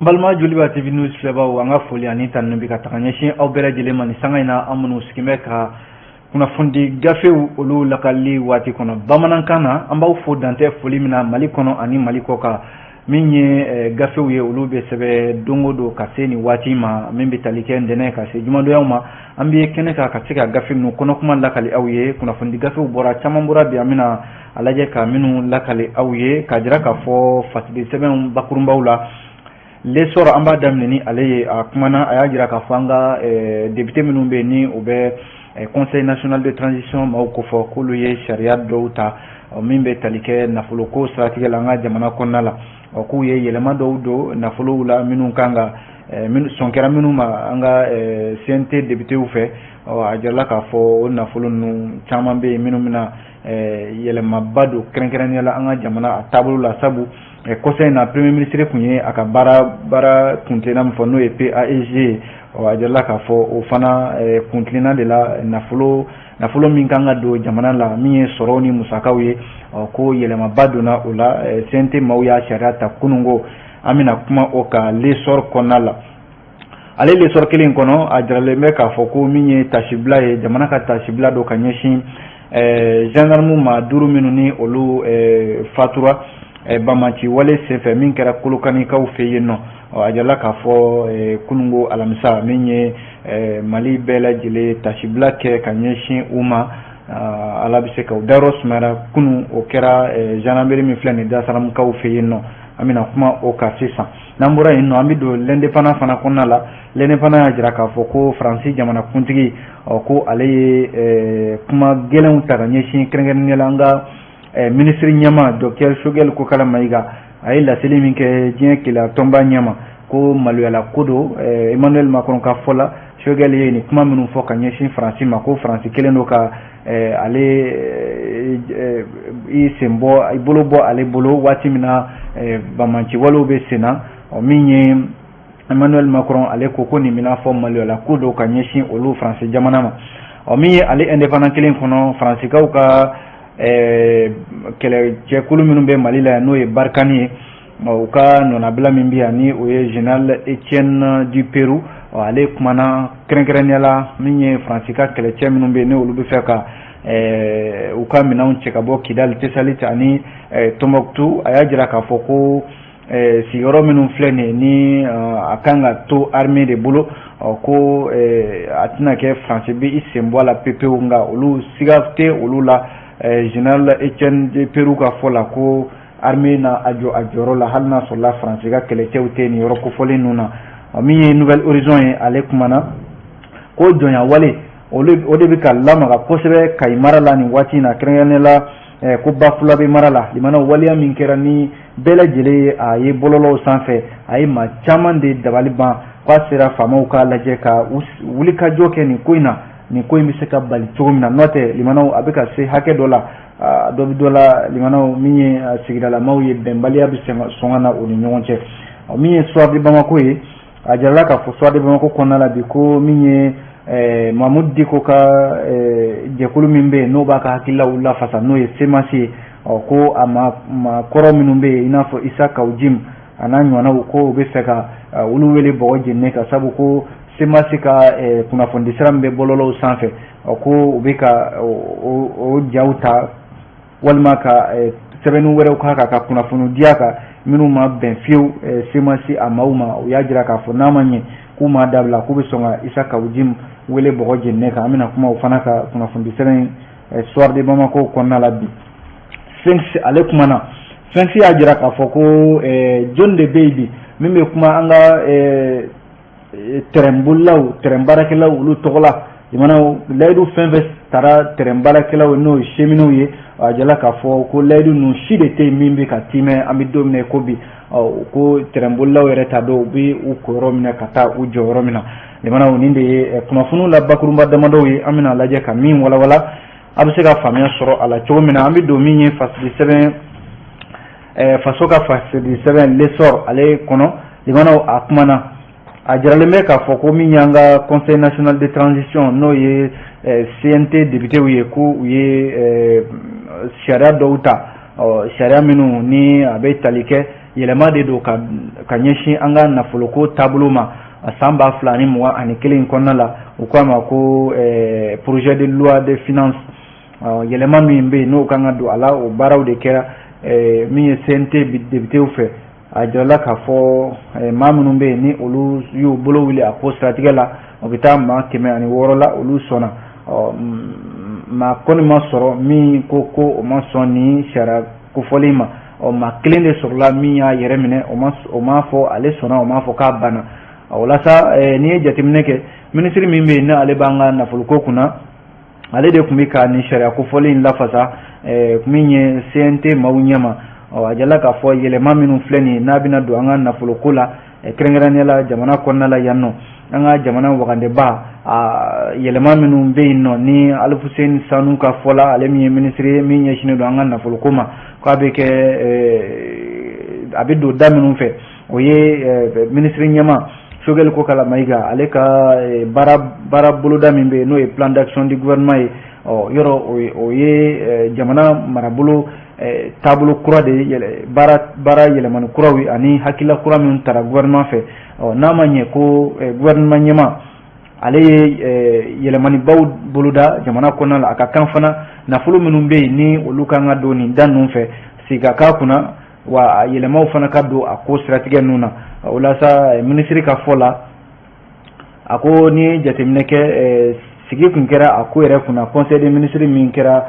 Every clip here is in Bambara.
Balima Joliba TV News filɛbaaw, an ka foli ani tanuni bɛ ka taga ɲɛsin aw bɛɛ lajɛlen ma nin sanga in na, an minnu sigilen bɛ ka kunnafonidi gafew olu lakalili waati kɔnɔ bamanankan na. An b'aw fo dantɛ foli min na Mali kɔnɔ ani Mali kɔ kan. Min ye gafew ye, olu bɛ sɛbɛn don o don ka se nin waati ma, min bɛ tali kɛ ntɛnɛn ka se jumadonyaw ma. An bɛ kɛnɛ kan ka se ka gafe ninnu kɔnɔkuma lakali aw ye. Kunnafonidi gafew bɔra, caman bɔra bi, an bɛna a lajɛ ka minnu lakali aw ye k'a jira k'a fɔ fasidi sɛbɛnw bakurunbaw la. L'Essor, an b'a daminɛ ni ale ye. A kumana, a y'a jira k'a fɔ an ka député minnu bɛ yen, ni o bɛ Conseil national de transition maaw kofɔ, k'olu ye sariya dɔw ta min bɛ tali kɛ nafoloko siratigɛ la an ka jamana kɔnɔna la. K'u ye yɛlɛma dɔw don nafolow la minnu kan ka sɔn kɛra minnu ma an ka CNT députéw fɛ. A jirala k'a fɔ o nafolo ninnu caman bɛ yen minnu bɛna yɛlɛmaba don kɛrɛnkɛrɛnnenya la an ka jamana a taabolo la, sabu kɔsa in na, premier ministre tun ye a ka baara kuntilenna min fɔ, n'o ye PAEG ye. A jirala k'a fɔ o fana kuntilenna de la, nafolo min kan ka don jamana la, min ye sɔrɔw ni musakaw ye, ko yɛlɛmaba donna o la. CNT maaw y'a sariya ta kununko, an bɛna kuma o kan L'Essor kɔnɔna la. Ale L'Essor kelen kɔnɔ, a jiralen bɛ k'a fɔ ko min ye tasibila ye, jamana ka tasibila don ka ɲɛsin gendarme maa duuru minnu ni olu fatura banbaanci wale senfɛ min kɛra Kolokanikaw fɛ yen nɔ. A jirala k'a fɔ kununko alamisa, min ye Mali bɛɛ lajɛlen tasibila kɛ ka ɲɛsin u ma, Ala bɛ se ka u dayɔrɔ sumayara kunun. O kɛra gendarmerie min filɛ nin Dasaramukaw fɛ yen nɔ, an bɛna kuma o kan sisan. N'an bɔra yen nɔ, an bɛ don L'Indépendant fana kɔnɔna la. L'Indépendant y'a jira k'a fɔ ko Faransi jamanakuntigi, ko ale ye kuma gɛlɛnw ta ka ɲɛsin kɛrɛnkɛrɛnnenya la an ka minisiri ɲɛma docteur Choguel Kokala Mayiga. A ye laseli min kɛ diɲɛ keleya tɔnba ɲɛma, ko maloyala ko don. Emmanuel Macron ka fɔ la, Choguel ye nin kuma minnu fɔ ka ɲɛsin Faransi ma, ko Faransi kelen don ka ale i sen bɔ, i bolo bɔ ale bolo waati min na banbaanci walew bɛ sen na. Min ye Emmanuel Macron, ale ko ko nin bɛna fɔ maloyala ko don ka ɲɛsin olu Faransi jamana ma. Ɔ min ye ale Indépendant kelen kɔnɔ, Faransikaw ka kɛlɛcɛkulu minnu bɛ Mali la yan, n'o ye Barkhane ye, u ka nɔnabila min bɛ yan, ni o ye général Etienne Dupeyrou, ale kumana kɛrɛnkɛrɛnnenya la min ye Faransi ka kɛlɛcɛ minnu bɛ yen, ni olu bɛ fɛ ka u ka minɛnw cɛ ka bɔ Kidali, Tesaliti ani Tɔnbɔkutu. A y'a jira k'a fɔ ko sigiyɔrɔ minnu filɛ nin ye, ni a kan ka to armée de bolo, ko a tɛna kɛ Faransi bɛ i sen bɔ a la pepewu, nka olu siga tɛ olu la. Général Etienne Dupeyrou ka fɔ la, ko armée na a jɔ a jɔyɔrɔ la hali n'a sɔrɔla Faransi ka kɛlɛcɛw tɛ nin yɔrɔ kofɔlen ninnu na. Min ye Nouvel Horizon ye, ale kumana ko jɔnya wale, o de bɛ ka lamaga kosɛbɛ Kayi mara la nin waati in na, kɛrɛnkɛrɛnnenya la ko Bafulabe mara la. Limana waleya min kɛra ni bɛɛ lajɛlen ye a ye bɔlɔlɔw sanfɛ, a ye maa caman de dabali ban, k'a sera faamaw k'a lajɛ ka wulikajɔ kɛ nin ko in na, nin ko in bɛ se ka bali cogo min na. N'o tɛ, limanaw, a bɛ ka se hakɛ dɔ la, dɔ bɛ dɔ la. Limanaw, min ye sigidalamaw ye, bɛnbaliya bɛ sɔn ka na u ni ɲɔgɔn cɛ. Min ye Soir de Bamako ye, a jirala k'a fɔ Soir de Bamako kɔnɔna la bi, ko min ye Mamudu Diko ka jɛkulu min bɛ yen, n'o b'a ka hakililaw lafasa, n'o ye CMAS ye, ɔ ko a ma kɔrɔ minnu bɛ yen, i n'a fɔ Isa Kaw Jim a n'a ɲɔgɔnnaw, ko u bɛ fɛ ka olu wele bɔgɔ jeninen kan, sabu ko CMAS ka kunnafonidi sira min bɛ bɔlɔlɔw sanfɛ, ko u bɛ ka o jaw ta walima ka sɛbɛnni wɛrɛw k'a kan ka kunnafoni di a kan minnu ma bɛn fiyewu CMAS a maaw ma. U y'a jira k'a fɔ n'a ma ɲɛ k'u m'a dabila, k'u bɛ sɔn ka Isa Kaw Jim wele bɔgɔ jeninen kan. An bɛna kuma o fana ka kunnafonidi sɛbɛn Soir de Bamako kɔnɔna la bi. Sphinx, ale kumana. Sphinx y'a jira k'a fɔ ko jɔn de bɛ yen bi min bɛ kuma an ka tɛrɛnbolilaw, tɛrɛn baarakɛlaw olu tɔgɔ la? Jamanaw layidu fɛn fɛn taara tɛrɛn baarakɛlaw, n'o ye cheminots ye, a jala k'a fɔ ko layidu ninnu si de tɛ yen min bɛ ka timɛ. An bɛ don min na ko bi, ko tɛrɛnbolilaw yɛrɛ t'a dɔn u bɛ u ko yɔrɔ min na ka taa u jɔ yɔrɔ min na. Jamanaw, nin de ye kunnafoniw la bakurunba damadɔw ye, an bɛna lajɛ ka min walawala, a bɛ se ka faamuya sɔrɔ a la cogo min na. An bɛ don min ye fasidi sɛbɛn, faso ka fasidi sɛbɛn L'Essor ale kɔnɔ. Limanaw, a kumana, a jiralen bɛ k'a fɔ ko min y'an ka Conseil national de transition, n'o ye CNT députéw ye, ko u ye sariya dɔw ta, sariya minnu ni a bɛ tali kɛ Yɛlɛma de don ka ɲɛsin an ka nafoloko taabolo ma san 2021 kɔnɔna la. U k'a ma ko projet de loi de finance, yɛlɛma min bɛ yen, n'o kan ka don a la, o baaraw de kɛra min ye CNT députéw fɛ. A jirala k'a fɔ maa minnu bɛ yen, ni olu y'u bolo wuli a ko siratigɛ la, o bɛ taa maa 106 la, olu sɔnna. Maa kɔni ma sɔrɔ min ko ko o ma sɔn nin sariya kofɔlen ma. Ɔ, maa kelen de sɔrɔla min y'a yɛrɛ minɛ, o m'a fɔ ale sɔnna, o m'a fɔ k'a banna. O la sa, n'i ye jateminɛ kɛ, minisiri min bɛ yen, n'ale b'an ka nafoloko kunna, ale de tun bɛ ka nin sariya kofɔlen in lafasa min ye CNT maaw ɲɛma. Ɔ, a jirala k'a fɔ yɛlɛma minnu filɛ nin ye, n'a bɛna don an ka nafoloko la, kɛrɛnkɛrɛnnenya la jamana kɔnɔna la yan nɔ, an ka jamana wagandeba, a yɛlɛma minnu bɛ yen nɔ, ni Alifuseni Sanu ka fɔ la, ale min ye minisiri ye min ɲɛsinnen don an ka nafoloko ma, k'a bɛ kɛ, a bɛ don da minnu fɛ, o ye minisiri ɲɛma Choguel Kokalla Maïga, ale ka baara boloda min bɛ yen, n'o ye plan d'action du gouvernement ye. Ɔ, yɔrɔ o ye jamana marabolo taabolo kura de ye, baara yɛlɛmani kuraw ye ani hakilila kura minnu tara gouvernement fɛ. Ɔ, n'a ma ɲɛ ko gouvernement ɲɛma, ale ye yɛlɛmanibaw boloda jamana kɔnɔna la, a ka kan fana nafolo minnu bɛ yen, ni olu kan ka don nin da ninnu fɛ, sigi ka k'a kunna, wa yɛlɛmaw fana ka don a ko siratigɛ ninnu na. O la sa, minisiri ka fɔ la, a ko ni ye jateminɛ kɛ, sigi kun kɛra a ko yɛrɛ kunna conseil des ministres min kɛra,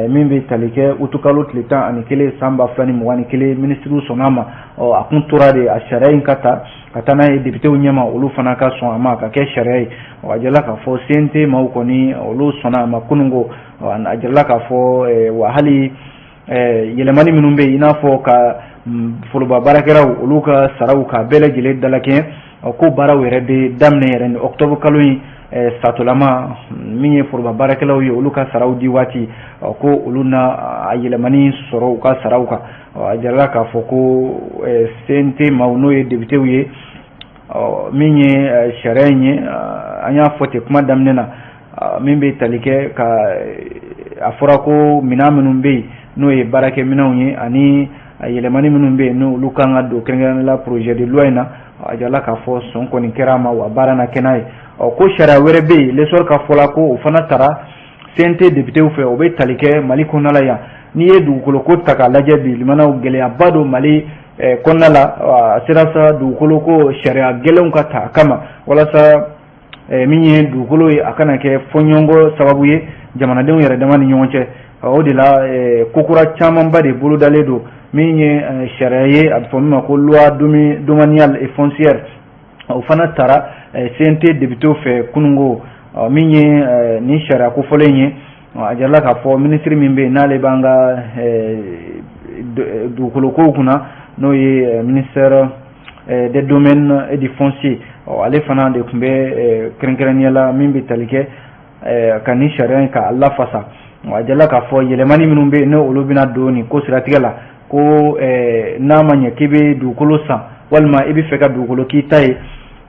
min bɛ tali kɛ utukalo tile 11 san 2021, minisiriw sɔnna a ma. Ɔ, a kun tora de a sariya in ka ta ka taa n'a ye députéw ɲɛma, olu fana ka sɔn a ma ka kɛ sariya ye. Ɔ, a jirala k'a fɔ CNT maaw kɔni, olu sɔnna a ma kununko. A jirala k'a fɔ wa hali yɛlɛmani minnu bɛ yen, i n'a fɔ ka foroba baarakɛlaw, olu ka saraw ka bɛɛ lajɛlen dalakɛɲɛ, ko baaraw yɛrɛ bɛ daminɛ yɛrɛ ni octobre kalo in satolama, min ye foroba baarakɛlaw ye, olu ka saraw di waati, ko olu na a yɛlɛmani sɔrɔ u ka saraw kan. A jirala k'a fɔ ko CNT maaw, n'o ye députéw ye, min ye sariya in ye, an y'a fɔ ten kuma daminɛ na, min bɛ tali kɛ ka a fɔra ko minɛn minnu bɛ yen, n'o ye baarakɛminɛnw ye, ani yɛlɛmani minnu bɛ yen, n'olu kan ka don kɛrɛnkɛrɛnnenya la projet de loi in na, a jirala k'a fɔ sɔn kɔni kɛra a ma, wa baara na kɛ n'a ye. Ɔ, ko sariya wɛrɛ bɛ yen, L'Essor ka fɔ la, ko o fana tara CNT députéw fɛ, o bɛ tali kɛ Mali kɔnɔna la yan. N'i ye dugukolo ko ta k'a lajɛ bi, limanaw, gɛlɛyaba don Mali kɔnɔna la. A sera sa dugukolo ko sariya gɛlɛnw ka ta a kama, walasa min ye dugukolo ye, a kana kɛ fɔɲɔgɔnkɔ sababu ye jamanadenw yɛrɛ dama ni ɲɔgɔn cɛ. O de la, kokura camanba de bolodalen don, min ye sariya ye, a bɛ fɔ min ma ko loi domaniale et foncière, o fana tara CNT députéw fɛ kununko. Min ye nin sariya kofɔlen ye, a jirala k'a fɔ minisiri min bɛ yen, n'ale b'an ka dugukolo kow kunna, n'o ye ministère des domaines et du foncier, ale fana de tun bɛ kɛrɛnkɛrɛnnenya la min bɛ tali kɛ ka nin sariya in k'a lafasa. A jirala k'a fɔ yɛlɛmani minnu bɛ yen, n'olu bɛna don nin ko siratigɛ la, ko n'a ma ɲɛ k'i bɛ dugukolo san walima i bɛ fɛ ka dugukolo k'i ta ye,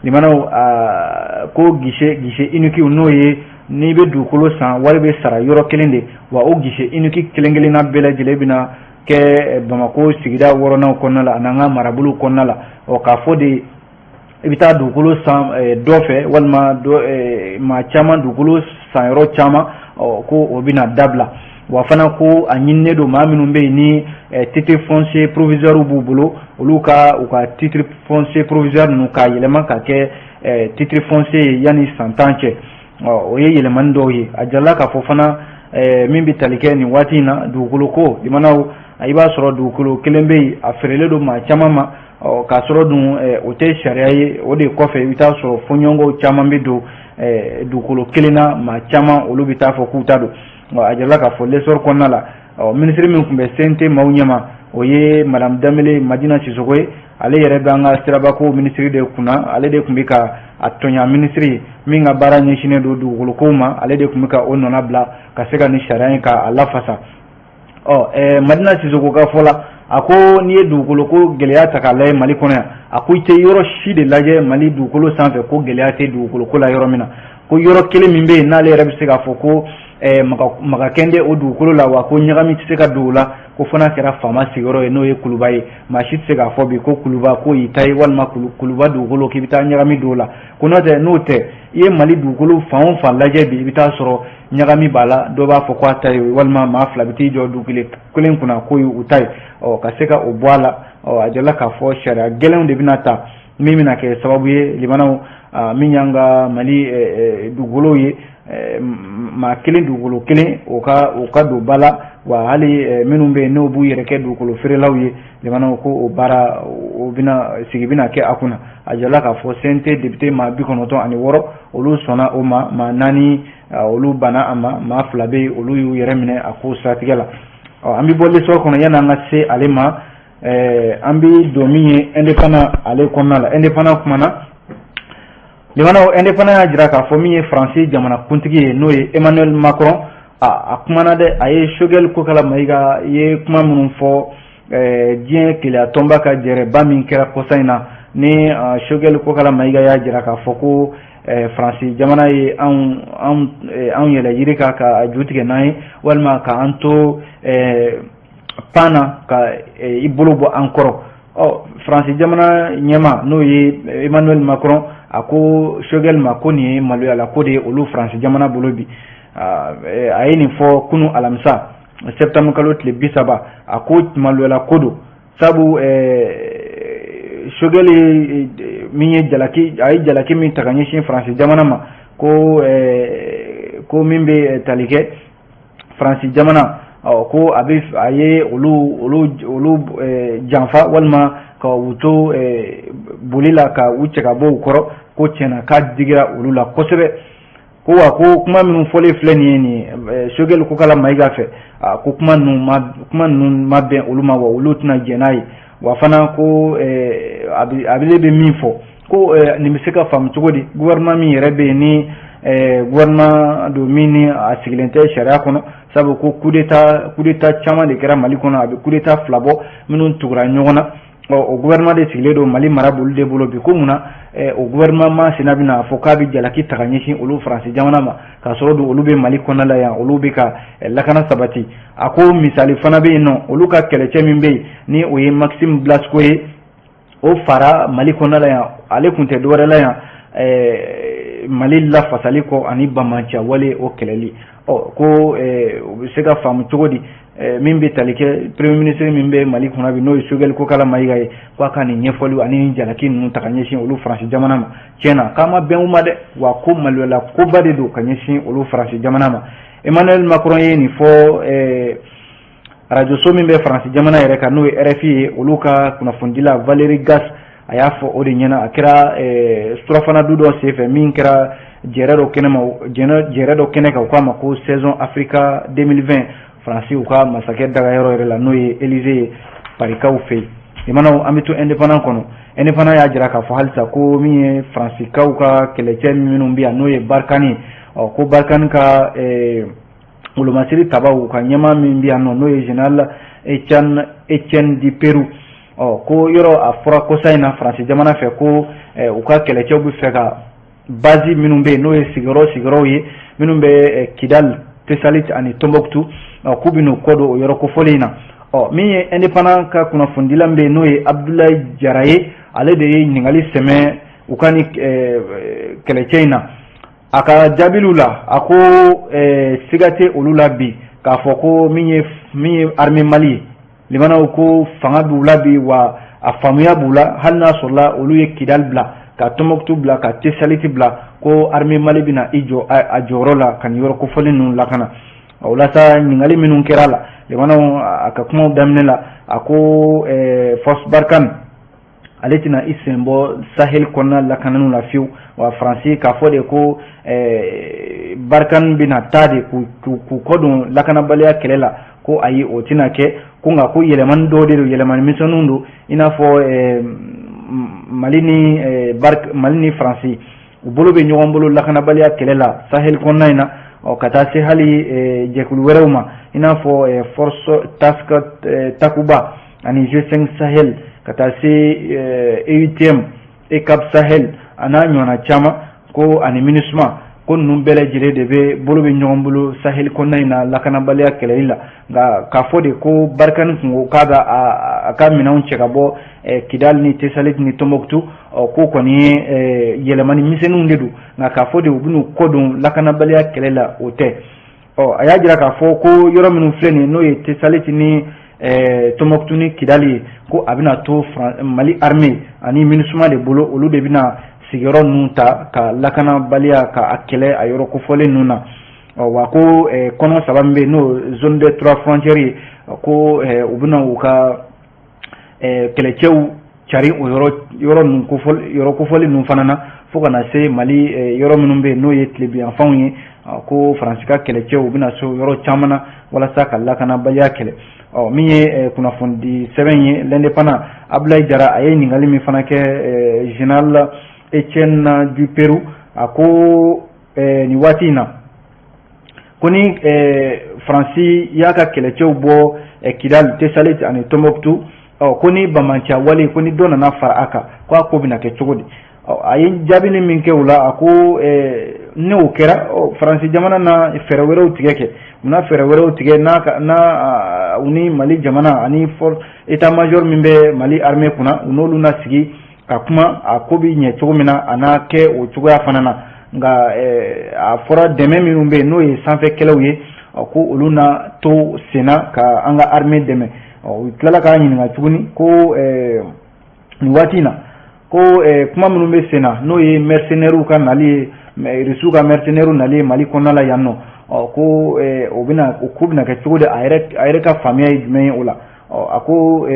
limanaw, ko guichet unique, n'o ye n'i bɛ dugukolo san, wari bɛ sara yɔrɔ kelen de, wa o guichet unique kelen kelenna bɛɛ lajɛlen bɛna kɛ Bamakɔ sigida wɔɔrɔnanw kɔnɔna la ani an ka marabolow kɔnɔna la. Ɔ, k'a fɔ de i bɛ taa dugukolo san dɔ fɛ walima maa caman, dugukolo san yɔrɔ caman, ko o bɛna dabila. Wa fana, ko a ɲininen don maa minnu bɛ yen, ni titre foncier provisoire b'u bolo, olu ka u ka titre foncier provisoire ninnu k'a yɛlɛma ka kɛ titre foncier ye yanni san 10 cɛ. O ye yɛlɛmani dɔw ye. A jirala k'a fɔ fana, min bɛ tali kɛ nin waati in na dugukolo ko, limanaw, i b'a sɔrɔ dugukolo kelen bɛ yen, a feerelen don maa caman ma, k'a sɔrɔ dun o tɛ sariya ye. O de kɔfɛ, i bɛ taa sɔrɔ fɔɲɔgɔnkɔw caman bɛ don dugukolo kelen na, maa caman, olu bɛ taa fɔ k'u ta don. A jirala k'a fɔ L'Essor kɔnɔna la, minisiri min tun bɛ CNT maaw ɲɛma, o ye madame Danbele Madina Sisoko ye. Ale yɛrɛ bɛ an ka sirabako minisiri de kunna, ale de tun bɛ ka a tɔɲa minisiri ye min ka baara ɲɛsinnen don dugukolo kow ma, ale de tun bɛ ka o nɔna bila ka se ka nin sariya in k'a lafasa. Ɔ, Madina Sisoko ka fɔ la, a ko n'i ye dugukolo ko gɛlɛya ta k'a lajɛ Mali kɔnɔ yan, a ko i tɛ yɔrɔ si de lajɛ Mali dugukolo sanfɛ ko gɛlɛya tɛ dugukolo ko la yɔrɔ min na. Ko yɔrɔ kelen min bɛ yen n'ale yɛrɛ bɛ se k'a fɔ ko magakɛn tɛ o dugukolo la, wa ko ɲagami tɛ se ka don o la, ko fo n'a kɛra faama sigiyɔrɔ ye, n'o ye Kuluba ye. Maa si tɛ se k'a fɔ bi ko Kuluba ko y'i ta ye, walima Kuluba dugukolo k'i bɛ taa ɲagami don o la. Ko n'o tɛ, n'o tɛ, i ye Mali dugukolo fan o fan lajɛ bi, i bɛ taa sɔrɔ ɲagami b'a la. Dɔ b'a fɔ k'a ta ye, walima maa fila bɛ t'i jɔ dugu kelen kunna k'o ye u ta ye. Ɔ, ka se ka o bɔ a la, ɔ, a jala k'a fɔ sariya gɛlɛnw de bɛna ta min bɛna kɛ sababu ye, limanaw, min y'an ka Mali dugukolow ye, maa kelen dugukolo kelen, o ka don ba la. Wa hali minnu bɛ yen n'o b'u yɛrɛ kɛ dugukolo feerelaw ye, limanaw, ko o baara o bɛna sigi bɛna kɛ a kunna. A jala k'a fɔ CNT député maa 96, olu sɔnna o ma, maa naani olu banna a ma, maa fila bɛ yen, olu y'u yɛrɛ minɛ a ko siratigɛ la. Ɔ, an bɛ bɔ L'Essor kɔnɔ. Yanni an ka se ale ma, an bɛ don min ye Indépendant ale kɔnɔna la. Indépendant kumana, limanaw. Indépendant y'a jira k'a fɔ min ye Faransi jamanakuntigi ye, n'o ye Emmanuel Macron, a kumana dɛ. A ye Choguel Kokala Mayiga ye kuma minnu fɔ diɲɛ Keleya tɔnba ka jɛrɛba min kɛra kɔsa in na, ni Choguel Kokala Mayiga y'a jira k'a fɔ ko Faransi jamana ye anw yɛlɛ yiri kan ka ju tigɛ n'an ye, walima k'an to pan na ka i bolo bɔ an kɔrɔ. Ɔ, Faransi jamana ɲɛma, n'o ye Emmanuel Macron, a ko Choguel ma ko nin ye maloyala ko de ye olu Faransi jamana bolo bi. A ye nin fɔ kunu alamisa, septembre kalo tile 30. A ko maloyala ko don, sabu Choguel min ye jalaki, a ye jalaki min ta ka ɲɛsin Faransi jamana ma, ko min bɛ tali kɛ Faransi jamana, ɔ, ko a bɛ a ye olu janfa, walima ka u to boli la ka u cɛ ka bɔ u kɔrɔ, ko tiɲɛna k'a digira olu la kosɛbɛ. Ko wa ko kuma minnu fɔlen filɛ nin ye nin Choguel Kokala Mayiga fɛ, ko kuma ninnu ma bɛn olu ma, wa olu tɛna jɛn n'a ye. Wa fana ko a bɛ min fɔ ko nin bɛ se ka faamu cogo di, gouvernement min yɛrɛ bɛ yen, ni gouvernement don min ni a sigilen tɛ sariya kɔnɔ, sabu ko coup d'état caman de kɛra Mali kɔnɔ, a bɛ coup d'état fila bɔ minnu tugura ɲɔgɔn na. Ɔ, o gouvernement de sigilen don Mali mara boli de bolo bi. Ko munna o gouvernement masina bɛna fɔ k'a bɛ jalaki ta ka ɲɛsin olu Faransi jamana ma, k'a sɔrɔ don olu bɛ Mali kɔnɔna la yan, olu bɛ ka lakana sabati? A ko misali fana bɛ yen nɔ, olu ka kɛlɛcɛ min bɛ yen, ni o ye Maxime Blasco ye, o fara Mali kɔnɔna la yan, ale tun tɛ dɔwɛrɛ la yan Mali lafasali kɔ ani banbaanciya wale o kɛlɛli. Ɔ, ko o bɛ se ka faamu cogo di, min bɛ tali kɛ premier ministre min bɛ Mali kunna bi, n'o ye Choguel Kokala Mayiga ye, k'a ka nin ɲɛfɔliw ani nin jalaki ninnu ta ka ɲɛsin olu Faransi jamana ma, tiɲɛna k'a ma bɛn u ma dɛ, wa ko maloyala koba de don ka ɲɛsin olu Faransi jamana ma. Emmanuel Macron ye nin fɔ arajoso min bɛ Faransi jamana yɛrɛ kan, n'o ye RFI ye, olu ka kunnafonidila Valérie Gas, a y'a fɔ o de ɲɛna. A kɛra surafana du dɔ senfɛ min kɛra jɛrɛ dɔ kɛnɛ ma, jɛrɛ dɔ kɛnɛ kan, u k'a ma ko Saison Africa 2020, Faransi u ka masakɛ dagayɔrɔ yɛrɛ la, n'o ye Élysée ye, Parikaw fɛ yen. Limanaw, an bɛ to Indépendant kɔnɔ. Indépendant y'a jira k'a fɔ halisa ko min ye Faransikaw ka kɛlɛcɛ minnu bɛ yan, n'o ye Barkhane, ɔ, ko Barkhane ka wolomasiri tabaw ka ɲɛmaa min bɛ yan nɔ, n'o ye général Etienne Diperu, ɔ, ko yɔrɔ a fɔra kosa in na Faransi jamana fɛ ko u ka kɛlɛcɛw bɛ fɛ ka base minnu bɛ yen, n'o ye sigiyɔrɔ ye minnu bɛ Kidal, Tesalit ani Tombouctou, k'u bɛ n'u kɔ don o yɔrɔ kofɔlen in na. Ɔ, min ye Indépendant ka kunnafonidila bɛ yen, n'o ye Abdoulaye Jara ye, ale de ye ɲininkali sɛmɛ u ka ni kɛlɛcɛ in na. A ka jaabiliw la, a ko siga tɛ olu la bi k'a fɔ ko min ye armée Mali ye, limanaw, ko fanga b'u la bi, wa a faamuya b'u la. Hali n'a sɔrɔla olu ye Kidal bila, ka Tombouctou bila, ka Tesaliti bila, ko armée Mali bɛna i jɔ a jɔyɔrɔ la ka nin yɔrɔ kofɔlen ninnu lakana. O la sa, ɲininkali minnu kɛra la, limanaw, a ka kumaw daminɛ la, a ko force Barkhane ale tɛna i sen bɔ Sahel kɔnɔna lakananiw la fiyewu. Wa Faransi k'a fɔ de ko Barkhane bɛna taa de k'u kɔ don lakanabaliya kɛlɛ la, ko ayi, o tɛna kɛ. Ko nka ko yɛlɛmani dɔw de don, yɛlɛmani misɛnninw don, i n'a fɔ Mali ni Faransi u bolo bɛ ɲɔgɔn bolo lakanabaliya kɛlɛ la Sahel kɔnɔna in na, ɔ, ka taa se hali jɛkulu wɛrɛw ma, i n'a fɔ force task Takuba ani G5 Sahel, ka taa se EUTM, EUCAP Sahel, a n'a ɲɔgɔnna caman, ko ani MINUSMA. Ko ninnu bɛɛ lajɛlen de bɛ bolo bɛ ɲɔgɔn bolo Sahel kɔnɔna in na lakanabaliya kɛlɛli la. Nka k'a fɔ de ko Barkhane kun ko k'a bɛ a ka minɛnw cɛ ka bɔ Kidali ni Tesaliti ni Tɔnbɔkutu, ɔ k'o kɔni ye yɛlɛmani misɛnninw de don, nka k'a fɔ de u bɛn'u kɔ don lakanabaliya kɛlɛ la, o tɛ. Ɔ a y'a jira k'a fɔ ko yɔrɔ minnu filɛ nin ye, n'o ye Tesaliti ni Tɔnbɔkutu ni Kidali ye, ko a bɛna to Mali armée ani MINUSMA de bolo. Olu de bɛna sigiyɔrɔ ninnu ta ka lakanabaliya ka a kɛlɛ a yɔrɔ kofɔlen ninnu na. Ɔ wa ko kɔnɔ saba min bɛ yen, n'o zone des trois frontières ye, ko u bɛna u ka kɛlɛcɛw cari o yɔrɔ ninnu yɔrɔ kofɔlen ninnu fana na, fo ka na se Mali yɔrɔ minnu bɛ yen, n'o ye tilebinyanfanw ye, ko Faransi ka kɛlɛcɛw u bɛna se yɔrɔ caman na walasa ka lakanabaliya kɛlɛ. Ɔ min ye kunnafonidi sɛbɛn ye, L'Indépendant, Abdoulaye Jara, a ye ɲininkali min fana kɛ général Etienne Dupérou, a ko nin waati in na, ko ni Faransi y'a ka kɛlɛcɛw bɔ Kidali, Tesaliti ani Tɔnbɔkutu, ɔ ko ni bamanciya wale, ko ni dɔ nana fara a kan, ko a ko bɛna kɛ cogo di? Ɔ a ye jaabili min kɛ o la, a ko ni o kɛra, Faransi jamana na fɛɛrɛ wɛrɛw tigɛ kɛ, u na fɛɛrɛ wɛrɛw tigɛ n'a n'a u ni Mali jamana ani état major min bɛ Mali armée kunna, u n'olu na sigi ka kuma, a ko bɛ ɲɛ cogo min na, a n'a kɛ o cogoya fana na. Nka a fɔra dɛmɛ minnu bɛ yen, n'o ye sanfɛ kɛlɛw ye, ko olu na to senna ka an ka armée dɛmɛ. U tilala k'a ɲininka tuguni ko nin waati in na, ko kuma minnu bɛ sen na, n'o ye mercenaires ka nali ye, Rusiw ka mercenaires nali ye Mali kɔnɔna la yan nɔ, ɔ ko o bɛna o ko bɛna kɛ cogo di? A yɛrɛ ka faamuya ye jumɛn ye o la? Ɔ a ko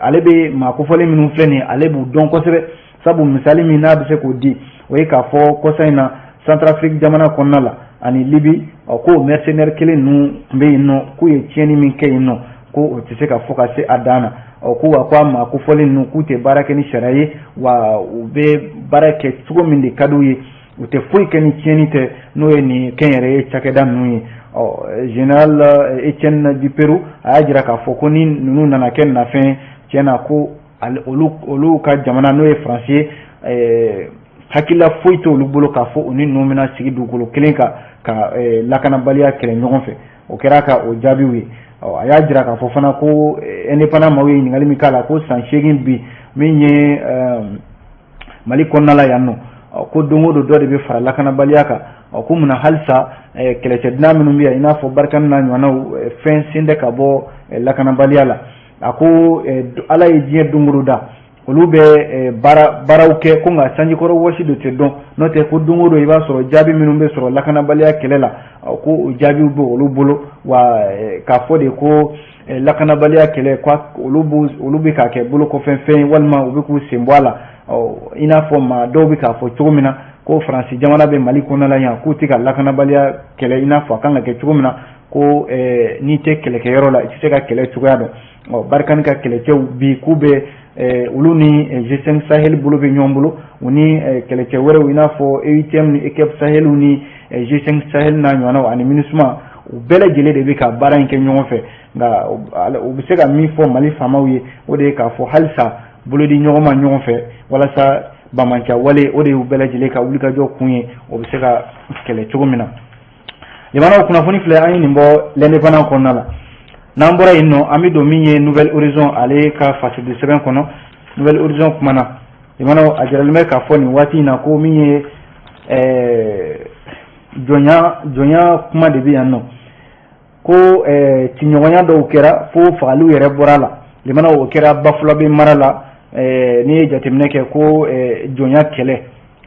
ale bɛ maa kofɔlen minnu filɛ nin ye, ale b'u dɔn kosɛbɛ, sabu misali min n'a bɛ se k'o di, o ye k'a fɔ kɔsa in na Centrafrique jamana kɔnɔna la ani Libi, ɔ ko mercenaires kelen ninnu tun bɛ yen nɔ, k'u ye tiɲɛni min kɛ yen nɔ, ko o tɛ se ka fɔ ka se a dan na. Ɔ ko wa ko a maa kofɔlen ninnu, k'u tɛ baara kɛ ni sariya ye, wa u bɛ baara kɛ cogo min de ka d'u ye, u tɛ foyi kɛ ni tiɲɛni tɛ, n'o ye nin kɛnyɛrɛye cakɛda ninnu ye. Ɔ général Etienne Dupérou, a y'a jira k'a fɔ ko ni ninnu nana kɛ nafɛn, tiɲɛ na, ko olu ka jamana, n'o ye Faransi ye, hakilila foyi t'olu bolo k'a fɔ u ni ninnu bɛna sigi dugukolo kelen kan ka lakanabaliya kɛlɛ ɲɔgɔn fɛ. O kɛra ka o jaabiw ye. Ɔ a y'a jira k'a fɔ fana ko Indépendant maaw ye ɲininkali min k'a la, ko san 8 bi min ye Mali kɔnɔna la yan nɔ, ko don o don dɔ de bɛ fara lakanabaliya kan. Ɔ ko munna halisa kɛlɛcɛ dunan minnu bɛ yan, i n'a fɔ Barkhane n'a ɲɔgɔnnaw, fɛn sen tɛ ka bɔ lakanabaliya la? A ko Ala ye diɲɛ don o don da, olu bɛ baaraw kɛ, ko nka sanjikɔrɔ wɔsi de tɛ dɔn. N'o tɛ, ko don o don i b'a sɔrɔ jaabi minnu bɛ sɔrɔ lakanabaliya kɛlɛ la, ko o jaabiw bɛ olu bolo. Wa k'a fɔ de ko lakanabaliya kɛlɛ, ko olu bɛ k'a kɛ bolo kɔfɛ fɛn ye, walima u bɛ k'u sen bɔ a la, i n'a fɔ maa dɔw bɛ k'a fɔ cogo min na ko Faransi jamana bɛ Mali kɔnɔna la yan, k'u tɛ ka lakanabaliya kɛlɛ i n'a fɔ a kan ka kɛ cogo min na, ko n'i tɛ kɛlɛkɛyɔrɔ la, i tɛ se ka kɛlɛ cogoya dɔn. Ɔ Barkhane ka kɛlɛcɛw bi, k'u bɛ olu ni G5 Sahel bolo bɛ ɲɔgɔn bolo, u ni kɛlɛcɛ wɛrɛw, i n'a fɔ EUTM ni EUCAP Sahel ni G5 Sahel n'a ɲɔgɔnnaw ani MINUSMA, u bɛɛ lajɛlen de bɛ ka baara in kɛ ɲɔgɔn fɛ. Nka u bɛ se ka min fɔ Mali faamaw ye, o de ye k'a fɔ halisa bolodi ɲɔgɔn ma ɲɔgɔn fɛ walasa bamanciya wale, o de y'u bɛɛ lajɛlen ka wulikajɔ kun ye, o bɛ se ka kɛlɛ cogo min na. Jamanaw kunnafoni filɛ, an ye nin bɔ L'Indépendant kɔnɔna la. N'an bɔra yen nɔ, an bɛ don min ye Nouvel Horizon, ale ka fasidi sɛbɛn kɔnɔ. Nouvel Horizon kumana, jamanaw, a jiralen bɛ k'a fɔ nin waati in na ko min ye jɔnya kuma de bɛ yan nɔ, ko ciɲɔgɔnya dɔw kɛra fo fagaliw yɛrɛ bɔra a la. Jamanaw, o kɛra Bafulabe mara la. N'i ye jateminɛ kɛ ko jɔnya kɛlɛ,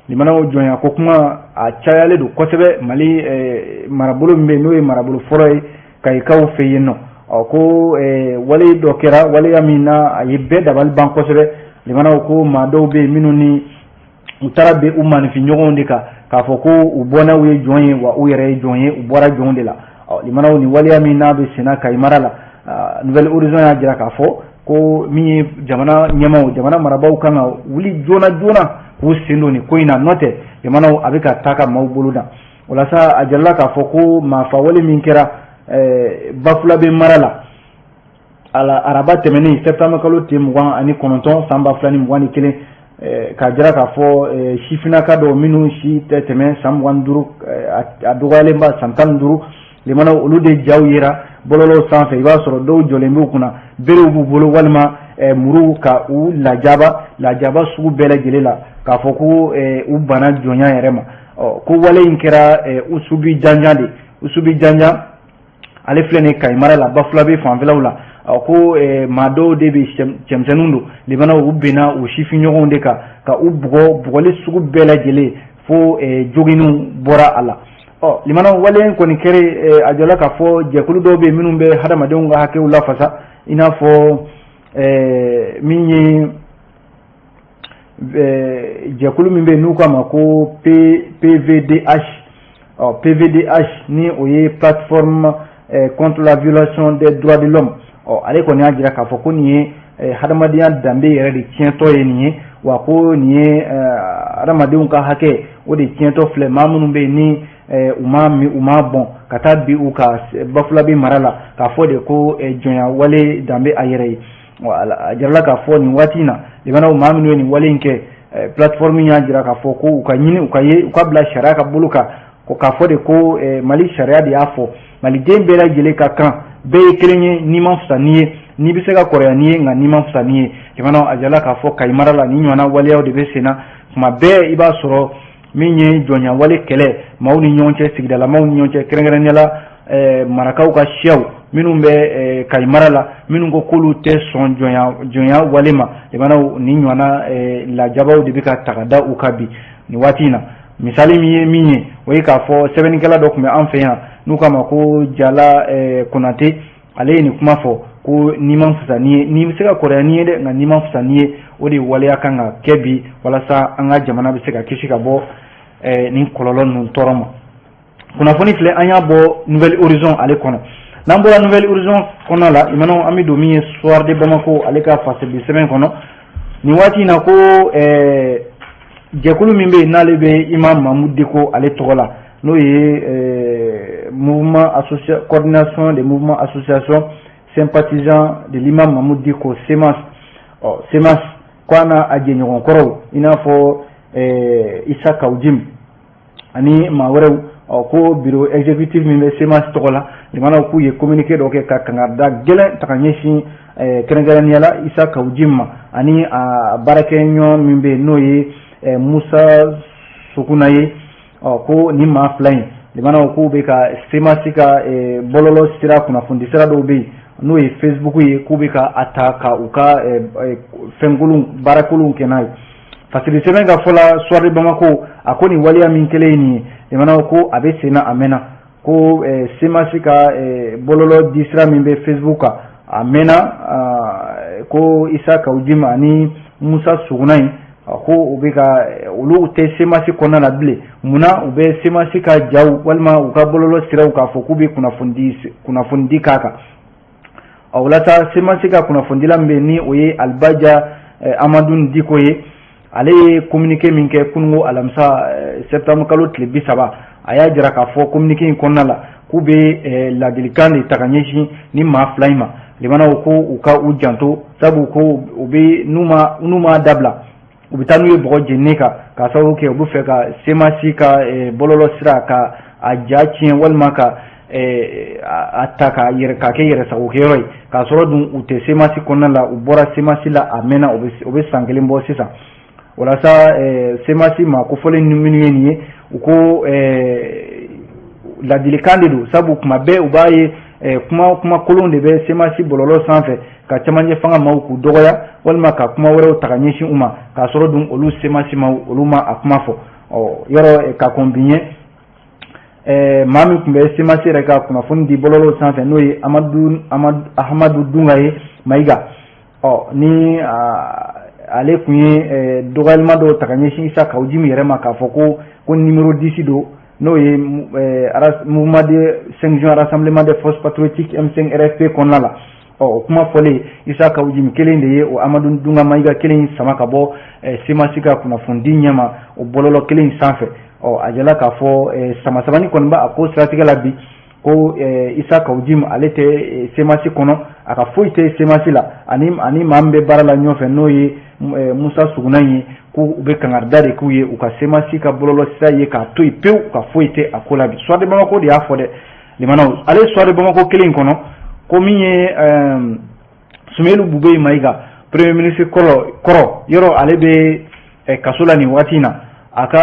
limanaw, jɔnya ko kuma a cayalen don kosɛbɛ Mali marabolo min bɛ yen, n'o ye marabolo fɔlɔ ye Kayikaw fɛ yen nɔ. Ɔ ko wale dɔ kɛra, waleya min na a ye bɛɛ dabali ban kosɛbɛ. Limanaw, ko maa dɔw bɛ yen minnu ni u taara bin u maaninfin ɲɔgɔnw de kan k'a fɔ ko u bɔnnaw ye jɔn ye, wa u yɛrɛ ye jɔn ye, u bɔra jɔn de la. Ɔ limanaw, nin waleya min n'a bɛ senna Kayi mara la, Nouvel Horizon y'a jira k'a fɔ ko min ye jamana ɲɛmaaw, jamana marabaaw kan ka wuli joona joona k'u sen don nin ko in na, n'o tɛ jamanaw, a bɛ ka taa ka maaw bolo dan. O la sa, a jirala k'a fɔ ko maafawale min kɛra Bafulabe mara la ala araba tɛmɛnen, septembre kalo tile 29 san 2021. K'a jira k'a fɔ sifinnaka dɔw minnu si tɛ tɛmɛ san 25, a dɔgɔyalenba san 15, limanaw, olu de jaw yera bɔlɔlɔw sanfɛ. I b'a sɔrɔ dɔw jɔlen b'u kunna, berew b'u bolo walima muru, ka u lajaba lajaba sugu bɛɛ lajɛlen la, k'a fɔ ko u banna jɔnya yɛrɛ ma. Ɔ, ko wale in kɛra Usubi Janjan de, Usubi Janjan ale filɛ nin Kayi mara la, Bafulabe fanfɛlaw la. Ɔ, ko maa dɔw de bɛ, cɛmisɛnninw don, limanaw, u binna u sifinɲɔgɔnw de kan ka u bugɔ bugɔli sugu bɛɛ lajɛlen fo joginniw bɔra a la. Ɔ, limanaw, wale in kɔni kɛra, a jɔla k'a fɔ jɛkulu dɔw bɛ yen minnu bɛ hadamadenw ka hakɛw lafasa, i n'a fɔ min ye jɛkulu min bɛ yen n'u k'a ma ko PVDH. Ɔ, PVDH ni o ye Plateforme contre la violation des droits de l'homme. Ɔ, ale kɔni y'a jira k'a fɔ ko nin ye hadamadenya danbe yɛrɛ de tiɲɛtɔ ye nin ye wa, ko nin ye hadamadenw ka hakɛ o de tiɲɛtɔ filɛ. Maa minnu bɛ yen ni u ma min, u ma bɔn, ka taa bi u ka Bafulabe mara la, k'a fɔ de ko jɔnya wale danbe a yɛrɛ ye. A jirala k'a fɔ nin waati in na, limanaw, maa minnu ye nin wale in kɛ, plateforme y'a jira k'a fɔ ko u ka ɲini, u ka ye, u ka bila sariya ka bolo kan, ko k'a fɔ de ko Mali sariya de y'a fɔ maliden bɛɛ lajɛlen ka kan, bɛɛ ye kelen ye, n'i ma fisa n'i ye, n'i bɛ se ka kɔrɔya n'i ye, nka n'i ma fisa n'i ye. Limanaw, a jirala k'a fɔ Kayi mara la, nin ɲɔgɔnna waleyaw de bɛ sen na tuma bɛɛ. I b'a sɔrɔ min ye jɔnya wale kɛlɛ maaw ni ɲɔgɔn cɛ, sigidalamaw ni ɲɔgɔn cɛ, kɛrɛnkɛrɛnnenya la marakaw ka siyaw minnu bɛ Kayi mara la, minnu ko k'olu tɛ sɔn jɔnya wale ma. Limanaw, nin ɲɔgɔnna lajabaw de bɛ ka ta ka da u kan bi nin waati in na. Misali min ye min ye, o ye k'a fɔ sɛbɛnnikɛla dɔ tun bɛ an fɛ yan n'u k'a ma ko Jala Konate. Ale ye nin kuma fɔ ko n'i ma fisa n'i ye, n'i bɛ se ka kɔrɔya n'i ye dɛ, nka n'i ma fisa n'i ye, o de waleya kan ka kɛ bi walasa an ka jamana bɛ se ka kisi ka bɔ nin kɔlɔlɔ ninnu tɔɔrɔ ma. Kunnafoni filɛ, an y'a bɔ Nouvel Horizon ale kɔnɔ. N'an bɔra Nouvel Horizon kɔnɔ la, limanaw, an bɛ don min ye Soir de Bamako ale ka fasidi sɛbɛn kɔnɔ nin waati in na, ko jɛkulu min bɛ yen n'ale bɛ Imam Mahmoud Dicko ale tɔgɔ la, n'o ye mouvement Coordination des mouvements associations sympathisants de l'imam Mahmoud Dicko, CMAS. Ɔ, CMAS ko a n'a a jɛɲɔgɔn kɔrɔw, i n'a fɔ Issa Kaou Djim ani maa wɛrɛw, ɔ, ko bureau exécutif min bɛ CMAS tɔgɔ la, limanaw, k'u ye communiqué dɔ kɛ ka kangarida gɛlɛn ta ka ɲɛsin kɛrɛnkɛrɛnnenya la Issa Kaou Djim ma ani a baarakɛɲɔgɔn min bɛ yen n'o ye Musa Sukuna ye. Ɔ, ko nin maa fila in, limanaw, k'u bɛ ka CMAS ka bɔlɔlɔ sira, kunnafoni sira dɔw bɛ yen n'o ye Facebook ye, k'u bɛ ka a ta ka u ka fɛnkolon baarakolonw kɛ n'a ye. Fasiri sɛbɛn ka fɔ la, Soir de Bamako a ko nin waleya min kɛlen ye nin ye, limanaw, ko a bɛ sen na a mɛnna, ko CMAS ka bɔlɔlɔ di sira min bɛ Facebook kan, a mɛnna ko Issa Kaou Djim ani Musa Suguna in, ko u bɛ ka, olu tɛ CMAS kɔnɔna la bilen. Munna u bɛ CMAS ka jaw walima u ka bɔlɔlɔ siraw k'a fɔ k'u bɛ kunnafoni di k'a kan? Ɔ, walasa CMAS ka kunnafonidila min bɛ yen ni o ye Alibaja Amadu Diko ye, ale ye communiqué min kɛ kununko alamisa, septembre kalo tile 30, a y'a jira k'a fɔ communiqué in kɔnɔna la k'u bɛ ladilikan de ta ka ɲɛsin ni maa fila in ma. Limanaw, ko u ka u janto, sabu ko u bɛ n'u ma dabila, u bɛ taa n'u ye bɔgɔ jeninen kan, k'a sababu kɛ u bɛ fɛ ka CMAS ka bɔlɔlɔ sira ka a ja tiɲɛ walima ka a ta ka yɛrɛ k'a kɛ yɛrɛ sagokɛyɔrɔ ye, k'a sɔrɔ dun u tɛ CMAS kɔnɔna la. U bɔra CMAS la a mɛnna, o bɛ san kelen bɔ sisan. Walasa CMAS maa kofɔlen minnu ye nin ye, u ko ladilikan de don, sabu kuma bɛɛ u b'a ye kuma kuma kolon de bɛ CMAS bɔlɔlɔ sanfɛ ka camancɛ fanga maaw k'u dɔgɔya walima ka kuma wɛrɛw ta ka ɲɛsin u ma, k'a sɔrɔ dun olu CMAS maaw, olu ma a kuma fɔ. Ɔ, yɔrɔ ka kɔn bi ɲɛ, maa min tun bɛ CMAS yɛrɛ ka kunnafoni di bɔlɔlɔw sanfɛ, n'o ye Amadu Ahamadu Dunga ye Mayiga, ɔ, ni ale tun ye dɔgɔyalima dɔw ta ka ɲɛsin Issa Kaou Djim yɛrɛ ma, k'a fɔ ko numéro 10 don, n'o ye mouvement de 5 juin rassemblement des forces patriotiques M5 RFP kɔnɔna la. Ɔ, o kuma fɔlen, Issa Kaou Djim kelen de ye o Amadu Dunga Mayiga kelen sama ka bɔ CMAS ka kunnafonidi ɲɛma o bɔlɔlɔ kelen in sanfɛ. Ɔ, a jala k'a fɔ sama sabani kɔni b'a ko siratigɛ la bi. Ko Issa Kaou Djim, ale tɛ CMAS kɔnɔ, a ka foyi tɛ CMAS la, ani maa min bɛ baara la ɲɔgɔn fɛ, n'o ye Musa Suguna ye, ko u bɛ kangarida de k'u ye u ka CMAS ka bɔlɔlɔsira ye k'a to yen pewu, ka foyi tɛ a ko la bi. Soir de Bamako de y'a fɔ dɛ, limanaw. Ale Soir de Bamako kelen in kɔnɔ, ko min ye Soumeylou Boubèye Maïga, premier ministre kɔrɔ yɔrɔ, ale bɛ kaso la nin waati in na. A ka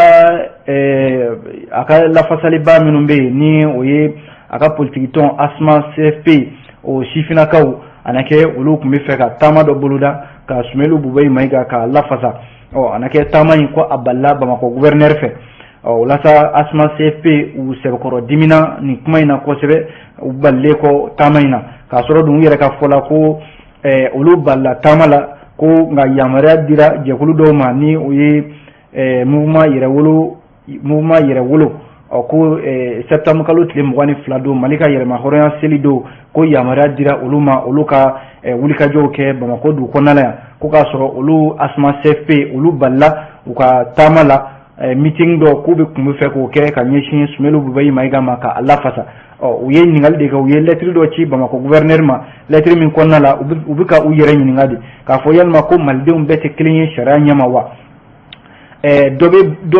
lafasaliba minnu bɛ yen, ni o ye a ka politiki tɔn ASMA CFP, o sifinnakaw a na kɛ, olu tun bɛ fɛ ka taama dɔ boloda ka Soumeylou Boubèye Maïga ka lafasa. Ɔ a na kɛ, taama in ko a balila Bamakɔ gouverneur fɛ. Ɔ o la sa, ASMA CFP u sɛbɛkɔrɔ dimina nin kuma in na kosɛbɛ, u balilen kɔ taama in na, k'a sɔrɔ dun u yɛrɛ ka fɔ la ko olu balila taama la, ko nka yamaruya dira jɛkulu dɔw ma, ni o ye mouvement yɛrɛwolo. Ɔ ko septembre kalo tile 22 don, Mali ka yɛrɛma hɔrɔnya seli don, ko yamaruya dira olu ma, olu ka wulikajɔw kɛ Bamakɔ dugu kɔnɔna la yan, ko k'a sɔrɔ olu ASMA CFP olu balila u ka taama la, meeting dɔ k'u bɛ kun bɛ fɛ k'o kɛ ka ɲɛsin Soumeylou Boubèye Maïga ma k'a lafasa. Ɔ u ye ɲininkali de kɛ, u ye lettre dɔ ci Bamakɔ gouverneur ma, lettre min kɔnɔna la u bɛ ka u yɛrɛ ɲininka de k'a fɔ yalima ko malidenw bɛɛ tɛ kelen ye sariya ɲɛma wa? Dɔ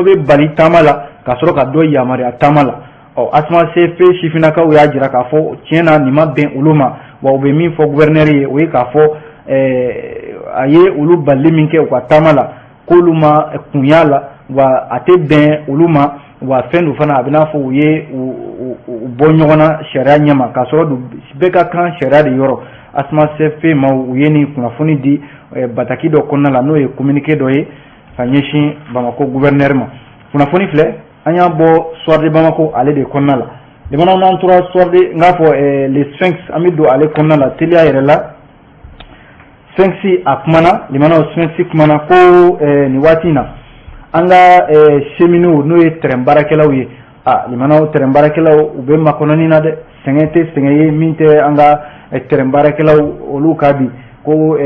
bɛ bali taama la ka sɔrɔ ka dɔ yamaruya taama la. Ɔ ASMA CFP sifinnakaw y'a jira k'a fɔ tiɲɛ na nin ma bɛn olu ma. Wa u bɛ min fɔ gouverneur ye, o ye k'a fɔ a ye olu balili min kɛ u ka taama la, k'olu ma kun y'a la, wa a tɛ bɛn olu ma, wa fɛn dun fana a bɛ n'a fɔ u ye u bɔ ɲɔgɔn na sariya ɲɛma, k'a sɔrɔ bɛɛ ka kan sariya de yɔrɔ. ASMA CFP maaw, u ye nin kunnafoni di bataki dɔ kɔnɔna la, n'o ye communiqué dɔ ye ka ɲɛsin Bamakɔ gouverneur ma. Kunnafoni filɛ, an y'a bɔ Soir de Bamako ale de kɔnɔna la. Limanaw, n'an tora Soir de, n k'a fɔ Le Sphinx, an bɛ don ale kɔnɔna la teliya yɛrɛ la. Sphinx a kumana, limanaw. Sphinx kumana ko nin waati in na, an ka cheminots, n'o ye train baarakɛlaw ye, a limanaw, train baarakɛlaw u bɛ makɔnɔni na dɛ. Sɛgɛn tɛ sɛgɛn ye min tɛ an ka train baarakɛlaw olu ka bi, ko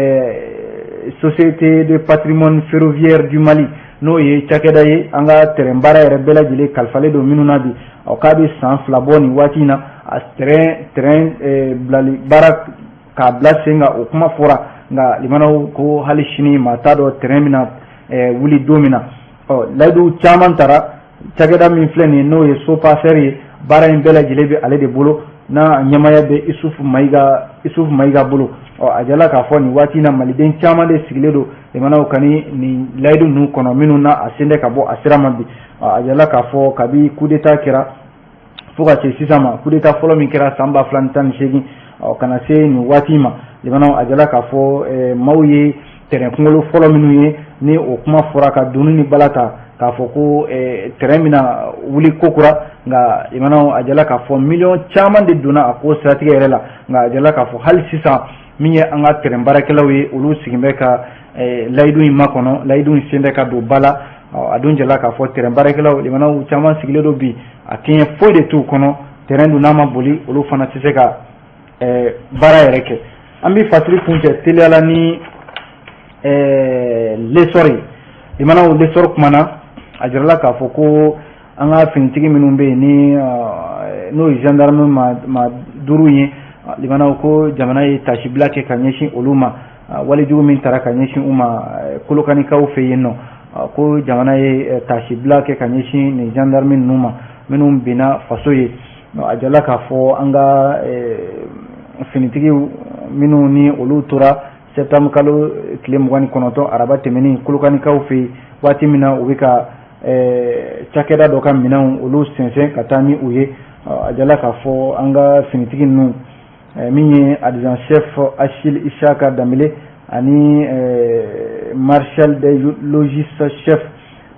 Société de patrimoine ferroviaire du Mali, n'o ye cakɛda ye an ka train baara yɛrɛ bɛɛ lajɛlen kalifalen don minnu na bi, ɔ k'a bɛ san 2 bɔ nin waati in na, a train bilali baara k'a bila sen kan, o kuma fɔra, nka limanaw, ko hali sini maa t'a dɔn train bɛna wuli don min na. Ɔ layidu caman tara. Cakɛda min filɛ nin ye, n'o ye SOPASER ye, baara in bɛɛ lajɛlen bɛ ale de bolo, n'a ɲɛmaya bɛ Isufu Mayiga bolo. Ɔ a jala k'a fɔ nin waati in na, maliden caman de sigilen don, limanaw, ka nin layidu ninnu kɔnɔ minnu na a sen tɛ ka bɔ a sira ma bi. A jala k'a fɔ kabi coup d'état kɛra fo ka se sisan ma, coup d'état fɔlɔ min kɛra san 2018, ɔ ka na se nin waati ma, limanaw, a jala k'a fɔ maaw ye train kunkolo fɔlɔ minnu ye, ni o kuma fɔra ka donni ni bala ta k'a fɔ ko train bɛna wuli kokura, nka limanaw, a jala k'a fɔ miliyɔn caman de donna a ko siratigɛ yɛrɛ la, nka a jala k'a fɔ hali sisan, min ye an ka train baarakɛlaw ye, olu sigin bɛ ka layidu in makɔnɔ, layidu in sen tɛ ka don ba la. A dun jala k'a fɔ train baarakɛlaw, limanaw, caman sigilen don bi, a tiɲɛ foyi de t'u kɔnɔ. Train dun n'a ma boli, olu fana tɛ se ka baara yɛrɛ kɛ. An bɛ fasiri kuncɛ teliyala ni L'Essor ye. Limanaw, L'Essor kumana, a jirala k'a fɔ ko an ka finitigi minnu bɛ yen, ni n'o ye gendarme ma duuru ye, limanaw, ko jamana ye tasibila kɛ ka ɲɛsin olu ma, walejugu min taara ka ɲɛsin u ma Kolokanikaw fɛ yen nɔ, ko jamana ye tasibila kɛ ka ɲɛsin nin gendarme ninnu ma minnu binna faso ye. A jala k'a fɔ an ka finitigi minnu ni olu tora septembre kalo tile 29, araba tɛmɛnen, Kolokanikaw fɛ yen, waati min na u bɛ ka cakɛda dɔ ka minɛnw olu sɛnsɛn ka taa ni u ye, a jala k'a fɔ an ka finitigi ninnu, min ye adjudant chef Achille Isaka Danbele ani maréchal des logis chef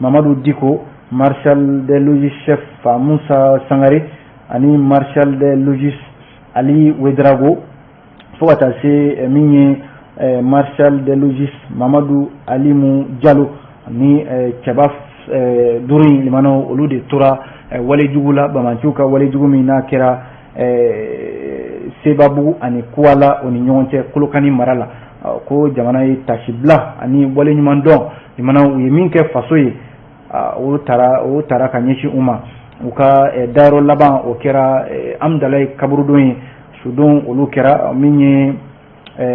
Mamadu Diko, maréchal des logis chef Fa Musa Sangare ani maréchal des logis Ali Ouédraogo, fo ka taa se min ye maréchal des logis Mamadu Alimu Jalo, ni cɛba duuru in, limanaw, olu de tora walejugu la, bamanciw ka walejugu min n'a kɛra Sebabugu ani Kuwala o ni ɲɔgɔn cɛ, Kolokani mara la, ko jamana ye tasibila ani waleɲuman dɔn, limanaw, u ye min kɛ faso ye, o taara ka ɲɛsin u ma. U ka dayɔrɔ laban, o kɛra Amudalayi kaburudon ye. Sudon olu kɛra min ye,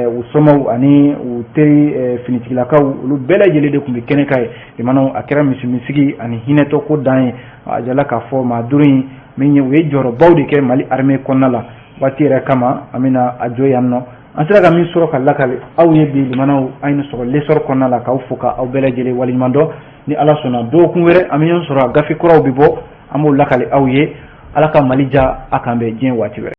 u somaw ani u teri finitigilakaw, olu bɛɛ lajɛlen de tun bɛ kɛnɛ kan yen. Limanaw, a kɛra misimisigi ani hinɛtɔ ko dan ye. A jala k'a fɔ maa duuru in min ye, u ye jɔyɔrɔbaw de kɛ Mali armée kɔnɔna la. Waati yɛrɛ kama, an bɛna a jɔ yan nɔ. An sera ka min sɔrɔ ka lakale aw ye bi, limanaw, an ye sɔrɔ L'Essor kɔnɔna la, k'aw fo ka aw bɛɛ lajɛlen waleɲuman dɔn. Ni Ala sɔnna, dɔgɔkun wɛrɛ an bɛ ɲɔgɔn sɔrɔ, a gafe kuraw bɛ bɔ, an b'o lakale aw ye. Ala ka Mali ja. A k'an bɛn diɲɛ waati wɛrɛ.